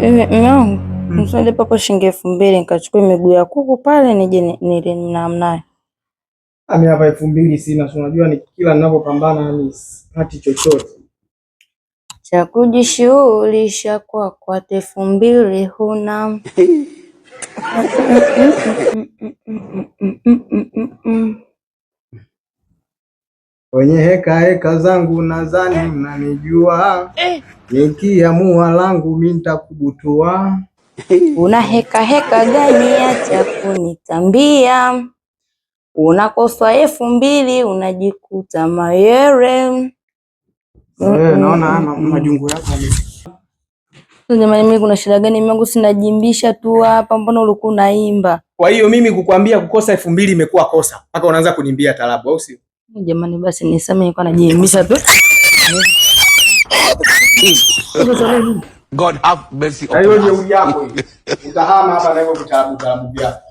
Mume wangu, nisaidie papo shilingi 2000 nikachukue miguu ya kuku pale nije nile namnayo. Mimi hapa 2000 sina, si unajua ni kila ninapopambana ni sipati chochote. Cha kujishughulisha kwako hata 2000 huna. Wenye heka heka zangu nadhani mnanijua, nikiamua langu mimi nitakubutua. Una heka heka gani acha kunitambia? Unakosa 2000 unajikuta mayere. Naona majungu yako. Jamani, mimi kuna shida gani? Mimi wangu sinajimbisha tu hapa, mbona ulikuwa unaimba? Kwa hiyo mimi kukwambia kukosa 2000 imekuwa kosa mpaka unaanza kunimbia tarabu, au sio? Jamani, basi nisame, nilikuwa najiimbisha tu. God have mercy Na hiyo upon us. jeuri yako hiyo. Utahama hapa na hivyo vitabu vyako.